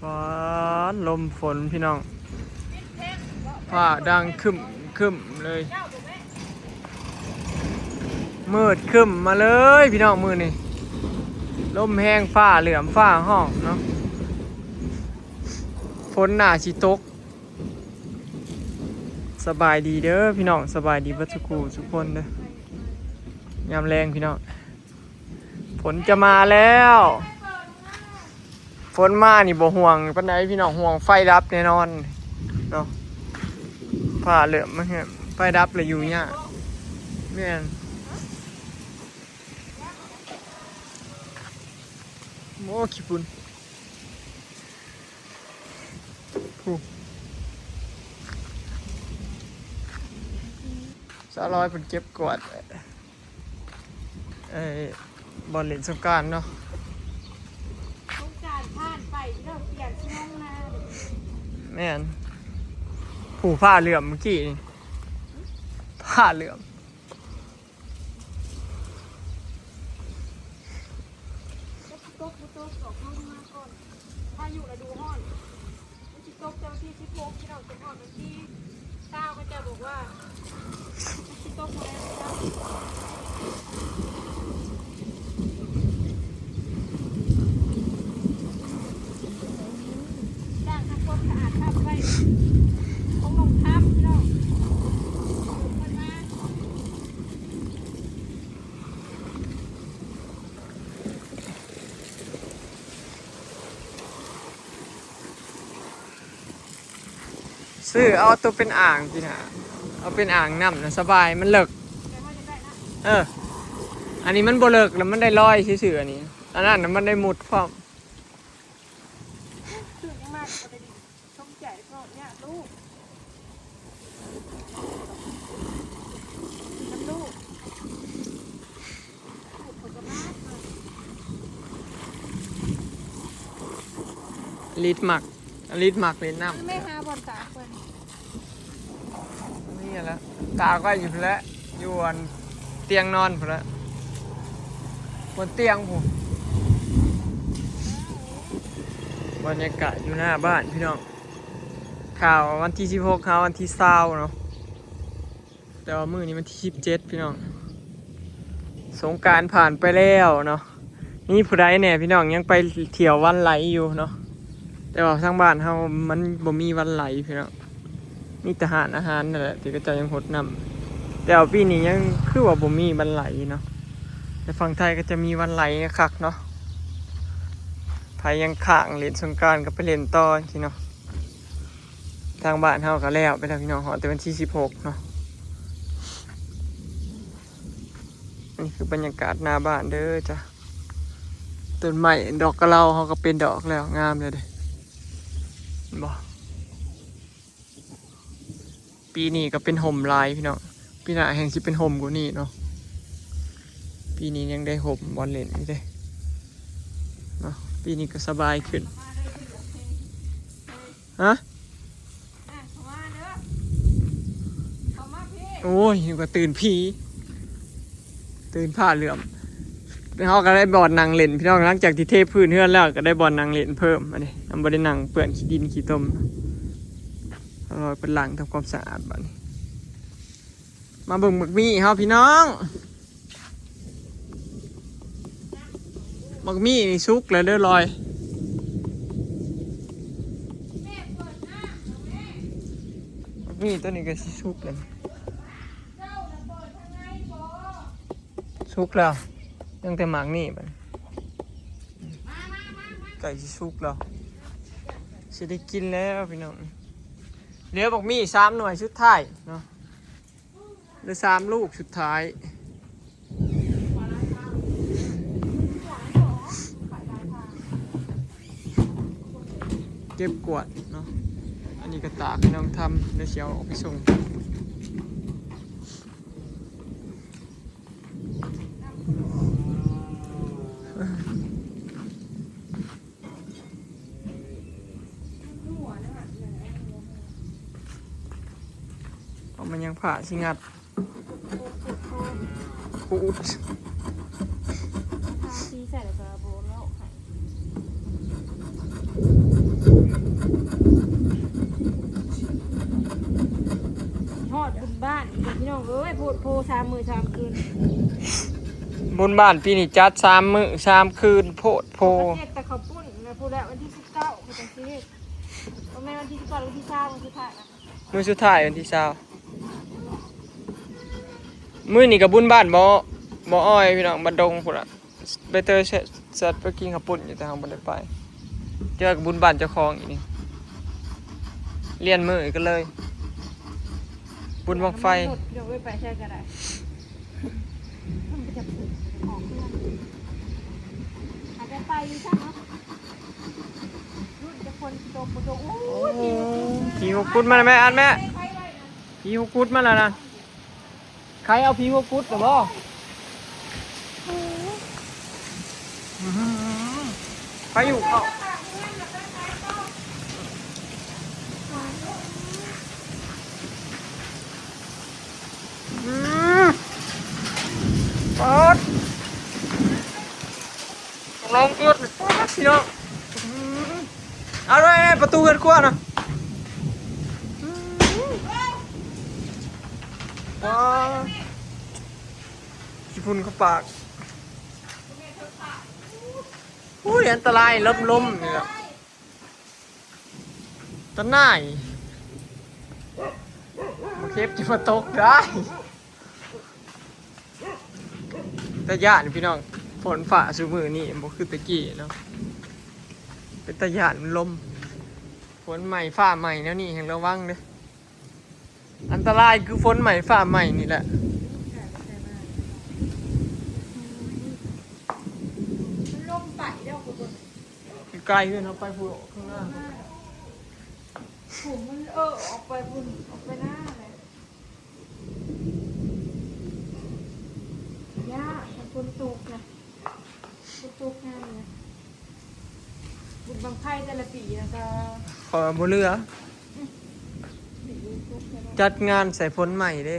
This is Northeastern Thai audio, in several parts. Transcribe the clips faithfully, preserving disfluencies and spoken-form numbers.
ฟ้าลมฝนพี่น้อง ฟ้าดังครึ้มครึ้มเลย มืดครึ้มมาเลยพี่น้องมื้อนี้ ลมแฮง ฟ้าเหลือม ฟ้าฮ้องเนาะ ฝนน่าสิตก สบายดีเด้อพี่น้อง สบายดีเบิดสุขสุคนเด้อ ยามแลงพี่น้อง ฝนจะมาแล้ว ฝนมานี่บ่ห่วงปานใดพี่น้อง ห่วงไฟดับแน่นอนเนาะ ฟ้าเหลือมมาเฮ้ย ไฟดับเลยอยู่ยาก แม่น โอ้ ขี้ฝุ่น ผู้ สาวร้อยเพิ่นเก็บกวาด เอ้ย บ่อนเล่นสงกรานต์เนาะ สงกรานต์ผ่านไป เราเปลี่ยนที่ห้องน้ำ แม่น ผู้ ผ้าเหลือมเมื่อกี้นี่ ผ้าเหลือม ก็ตกบ่ตก ออกลมมาก่อน พายุฤดูร้อน มันสิตกแต่วันที่สิบหก พี่น้อง จะฮอดวันที่ซาว ก็จะบอกว่า มันสิตกบ่ได้แล้ว ล้างทำความสะอาดทับไว้ ของลงทับพี่น้อง เพิ่นมา ซื้อเอาตัวเป็นอ่างสินะ เอาเป็นอ่างน้ำนะ สบาย มันเลิก เออ อันนี้มันบ่เลิก แล้วมันได้ลอยซื่อๆ อันนี้ อันนั้นน่ะมันได้มุดพร้อม ตื่นยังมาก็บ่ได้ดี ชมใจพ่อเนี่ยลูก น้ำลูก ลูกผลไม้ ลิดมัก ลิดมักเล่นน้ำ ไม่หาบอลตาเพิ่น นี่แหละ ตาก็อยู่แล้ว อยู่อันเตียงนอนพุ้นละ บนเตียงพุ้น บรรยากาศอยู่หน้าบ้านพี่น้อง ข่าววันที่สิบหก ข่าววันที่ซาวเนาะ แต่ว่ามื้อนี้วันที่สิบเจ็ดพี่น้อง สงกรานต์ผ่านไปแล้วเนาะ มีผู้ใดแหน่พี่น้องยังไปเที่ยววันไหลอยู่เนาะ แต่ว่าทางบ้านเฮามันบ่มีวันไหลพี่น้อง มีแต่ร้านอาหารนั่นแหละที่เขาเจ้ายังฮดน้ำ แต่ว่าปีนี้ยังคือว่าบ่มีวันไหลเนาะ แต่ฝั่งไทยก็จะมีวันไหลคักเนาะ ไผยังค้างเล่นสงกรานต์ก็ไปเล่นต่อจังซี้เนาะ ทางบ้านเฮาก็แล้วไปแล้วพี่น้อง ฮอดแต่วันที่สิบหกเนาะ อันนี้คือบรรยากาศหน้าบ้านเด้อจ้ะ ต้นไม้ดอกกะเหล่าเฮาก็เป็นดอกแล้ว งามเลยเด้ เห็นบ่ ปีนี้ก็เป็นฮ่มหลายพี่น้อง ปีหน้าแฮ่งสิเป็นฮ่มกว่านี้เนาะ ปีนี้ยังได้ฮ่มบ่อนเล่นอยู่เด้เนาะ ปีนี้ก็สบายขึ้น ฮะ อ่ะ เข้ามาเด้อ เข้ามาพี่ โอ้ย ยังก็ตื่นผี ตื่นผ้าเหลือม เฮาก็ได้บ่อนนั่งเล่นพี่น้อง หลังจากที่เทพื้นเฮือนแล้วก็ได้บ่อนนั่งเล่นเพิ่ม อันนี้ มันบ่ได้นั่งเปื้อนขี้ดินขี้ตม เอาไว้เป็นหลังทำความสะอาดบัดนี้ มาเบิ่งหมากมี่เฮาพี่น้อง หมากมี่นี่สุกแล้วเด้อลอย หมากมี่ตัวนี้ก็สิสุกแล้ว สุกแล้ว ยังแต่หมากนี่บัดนี้ ใกล้สิสุกแล้ว สิได้กินแล้วพี่น้อง เหลือหมากมี่สามหน่วยสุดท้ายเนาะ เหลือสามลูกสุดท้าย เก็บกวาดเนาะ อันนี้ก็ตากให้น้องทำ เดี๋ยวสิเอาออกไปส่ง เอามันยังผ่าสิงัด ขูด ทาสีใส่แล้วก็โบนแล้วค่ะ ฮอดบุญบ้านอีกแล้วพี่น้องเอ้ย โพดโพสามมื้อสามคืน บุญบ้านปีนี้จัดสามมื้อสามคืน โพดโพ เขาเฮ็ดแต่ข้าวปุ้นนะ พูดแล้ววันที่สิบเก้าเขาจะสิเฮ็ด บ่แม่นวันที่สิบเก้า วันที่ซาว วันสุดท้ายนะ มื้อสุดท้ายวันที่ซาว มื้อนี้ก็บุญบ้านบ่ บ่อ้อยพี่น้อง บ้านดงพุ้นล่ะ ไปเตอแซดไปกินข้าวปุ้นอยู่ แต่เฮาบ่ได้ไป เจอกับบุญบ้านเจ้าของอีกนี่ เรียนมื้อกันเลย บุญบั้งไฟ เดี๋ยวไปใช้ก็ได้ มันจะปวดออกเพื่อน อาจจะไปซะเนาะ รุ่นจะคนโตโต โอ้ย ผีหัวกุดมาแล้วแม่ อันแม่ ผีหัวกุดมาแล้วนะ ใครเอาผีหัวกุดหรือบ่ อื้อหือ ใครอยู่เขา อืม ป๊าด ลองเกิด ป๊าด พี่น้อง อืม เอาเลย ประตูเฮือนครัวนะ อืม ป๊าด ขี้ฝุ่นเข้าปาก อุ้ย อันตราย ล้มล้มนี่แหละ ตะหน่าย มาเก็บจะมาตกได้ ตะย่านพี่น้อง ฝนฟ้าซุมื้อนี้บ่คือตะกี้เนาะ เป็นตะย่านมันล้ม ฝนใหม่ฟ้าใหม่แนวนี้แฮ่งระวังเด้อ อันตรายคือฝนใหม่ฟ้าใหม่นี่แหละ มันลมไปแล้ว อยู่ไกลเฮือนเฮาไปพุ้น ข้างหน้า ผมมันเออออกไปพุ้น ออกไปหน้าเลย ย่า ฝนตกนะ ฝนตกงานนะ บุญบั้งไฟแต่ละปีนะก็ ขอบ่เหลือ ปีนี้ตกแล้ว จัดงานใส่ฝนใหม่เด้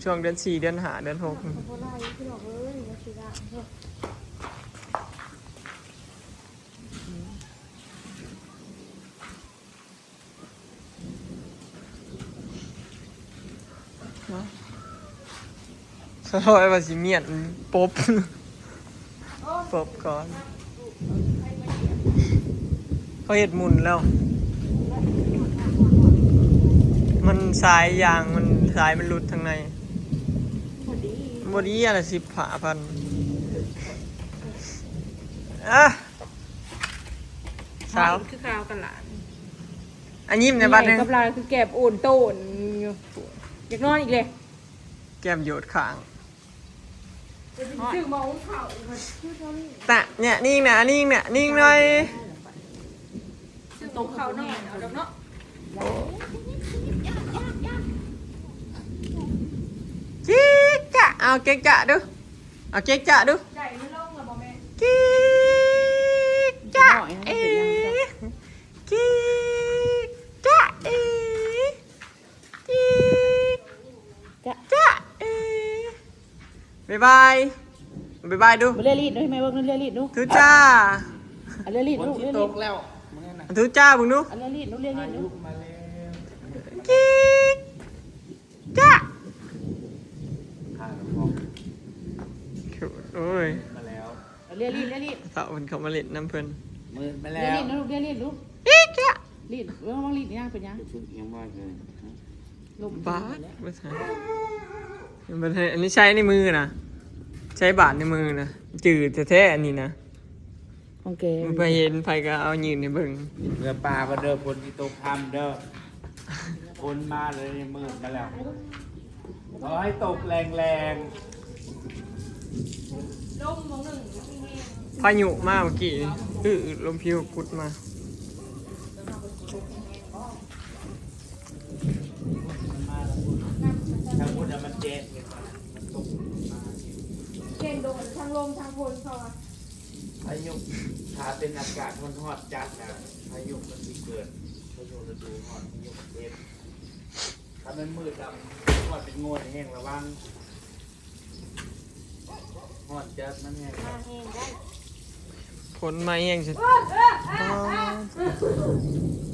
ช่วงเดือนสี่ เดือนห้า เดือนหก น้ำก็บ่ไหลพี่น้องเอ้ย ว่าสิละเนาะ สะท้อยว่าสิเมียนปบ ปบก่อน เขาเฮ็ดหมุนแล้ว มันสายยาง มันสายมันหลุดทางใน พอดี บ่ดีอะละ สิบห้าพัน อ่ะ สาว คือข้าวกันหลาน อันยิ้มในบัดหนึ่ง กับลายคือแกบโอนโตนอยู่ อยากนอนอีกเลย แก้มโยดข้าง ซื้อมาหุงข้าวอีกมันคือเท่านี้ ตะเนี่ย นิ่งนะ นิ่งเนี่ย นิ่งหน่อย ซื้อมาหุงข้าวหน่อย เอาดอกเนาะ จิ๊กจ๊ะ เอาเก๊กจ๊ะดู เอาเก๊กจ๊ะดู ใจมันลงแล้วบ่แม่ จิ๊กจ๊ะ เอ๊ะ จิ๊กจ๊ะ เอ๊ะ จิ๊ก จ๊ะ จ๊ะ เอ๊ะ บ๊ายบาย บ๊ายบายดู บ่เลียลีดดู ให้แม่เบิ่งดู เลียลีดดู ทุจ้า อ่ะ เลียลีด ฝน ดู สิ เลีย ต ลีด กแล้วมื้อนั้นน่ะ ทุจ้าเบิ่งดู อ่ะ เลียลีดดู เลียลีดดู พายุมาแล้ว จิ๊กจ๊ะ ข้ากับพ่อ โอ้ย มาแล้ว อ่ะ เลียลีด เลียลีด เฒ่าเพิ่นเข้ามาเล่นนำเพิ่น มืดมา เลีย แล้ว ลีดดู เลียลีดดู จิ๊กจ๊ะ ลีด เออ ระวังลีดย่างเป็นหยัง ยังไม่เลย ลม บาด แล้ว บ่ใช่ บ่ใช่ อันนี้ใช้ในมือนะ ใช้บาดในมือนะ จืดแท้ๆ อันนี้นะ ของแก มันไปเห็นไผก็เอายืนให้เบิ่ง เมื่อปลาก็เด้อ ฝนสิตกค่ำเด้อ ฝนมาเลย มืดมาแล้ว ขอให้ตกแรงๆ ลมหม่องหนึ่ง พายุมาเมื่อกี้ อื้อ ลมพายุกุดมา มันมาแล้ว ทางพุ้นน่ะมันแจ้งเลย มันตกมา เช่นโดนทั้งลมทั้งฝนเขาอะ พายุ ถ้าเป็นอากาศร้อนๆจัดนะ พายุมันสิเกิด พายุฤดูร้อน พายุเย็น ถ้ามันมืดดำ ร้อนเป็นโงนแห้งระวัง ร้อนจัดมันแห้ง มาแห้งได้ ฝนมาแห้งสิ เออ เออ เออ อ๋อ เออ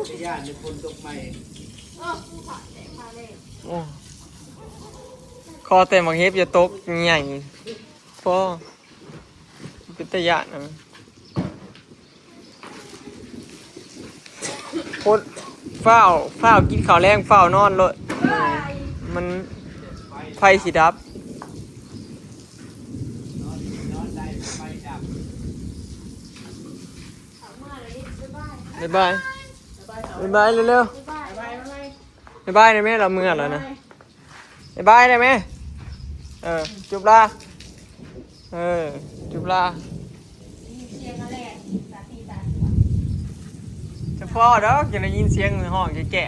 จะย่านในคนตกใหม่ โอ้ คอแต่หมากเห็บอย่าตกใหญ่พอเป็นตาย่านนะ โคตรฟ้าวฟ้าวกินข้าวแรงฟ้าวนอนเลย มันไฟสิดับ นอนได้ไฟดับ บ๊ายบาย บ๊ายบายเร็วๆ บ๊ายบายได้ไหม เราเมือแล้วนะ บ๊ายบายได้ไหม เออ จุบลา เออ จุบลา เสียงอะไรสาตีตา จะพอดอกจะได้ยินเสียงห้องแก่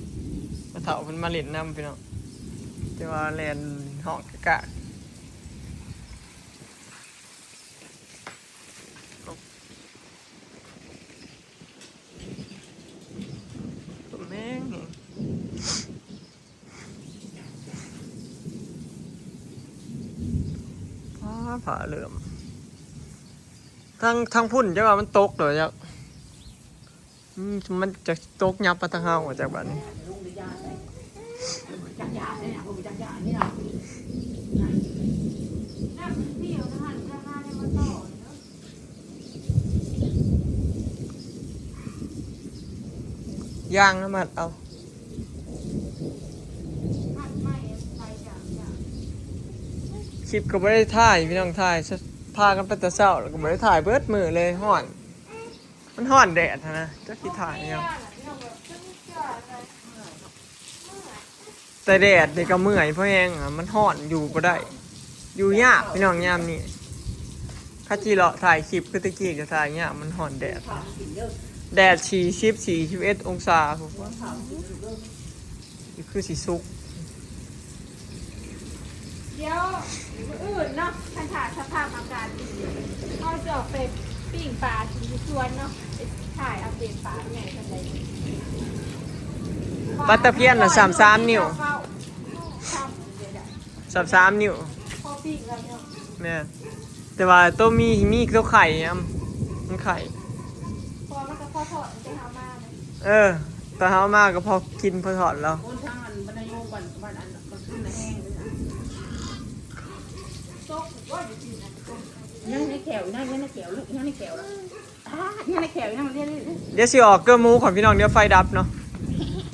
ๆมาเฒ่าเพิ่นมาเล่นนำพี่น้อง แต่ว่าแล่นห้องกะกะ แม่ง ฟ้าผ่าเหลื่อม ทางทางพุ่นจะว่ามันตกเลยจ้ะ อืม มันจะตกยับมาทางเฮาจากบ้านนี้ จักยาเนี่ยผมจักยานี่นะ ย่างน้ำมันเอา คลิปก็ไม่ได้ถ่ายพี่น้องถ่าย พากันไปแต่เช้าแล้วก็ไม่ได้ถ่ายเบิดมื้อเลยฮ้อน มันฮ้อนแดดหั้นนะจักสิถ่ายเนี่ยงแต่แดดนี่ก็เมื่อยเพราะแฮงอ่ะมันฮ้อนอยู่บ่ได้ อยู่ยากพี่น้องยามนี้ ถ้าจีเลาะถ่ายคลิปคือตะกี้ก็ถ่ายยากมันฮ้อนแดด แดดสี่สิบสี่สิบเอ็ดองศาผมว่าคือสีสุก เดี๋ยวมื้ออื่นเนาะคันถ้าสภาพอากาศดีเขาจะออกไปปิ้งปลากินที่สวนเนาะไปถ่ายอัปเดตปลาไงกันเลย ปลาตะเพียนน่ะสามสามนิ้ว สามสามนิ้ว พอปิ้งแล้วเนาะ แม่นแต่ว่าตัวมีมีตัวไข่เนี่ยมันไข่ พอมันก็พอทอดมันจะเอามาเลย เออตอนเฮามาก็พอกินพอทอดแล้ว คนทางอันบรรยายบ้านบ้านอันมันขึ้นมาแห้งเลยนะ โต๊ะหรือว่าอยู่ที่ไหน ยังในแขวนะยังในแขวลูกยังในแขวละอ่ายังในแขวยังเรียนเลย เดี๋ยวสิออกเกอร์หมูของพี่น้องเดี๋ยวไฟดับเนาะ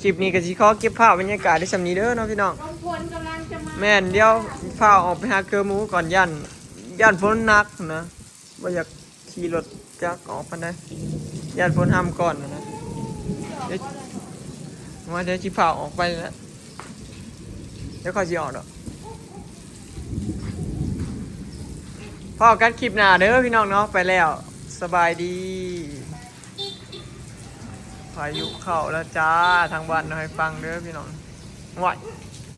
คลิปนี้ก็สิขอเก็บภาพบรรยากาศได้ส่ำนี้เด้อเนาะพี่น้อง ลมพลกำลังจะมา แม่นเดี๋ยวฟ้าวออกไปหาเกอร์หมูก่อนย่านย่านฝนหนักนะบ่อยากขี่รถจักรออกปานใดย่านฝนห้ามก่อนนะนะเดี๋ยวว่าเดี๋ยวสิฟ้าวออกไปแล้วเดี๋ยวค่อยสิออกดอก พอกันคลิปหน้าเด้อพี่น้องเนาะไปแล้ว สบายดี พายุเข้าแล้วจ้าทางบ้านเนาะให้ฟังเด้อพี่น้องไหว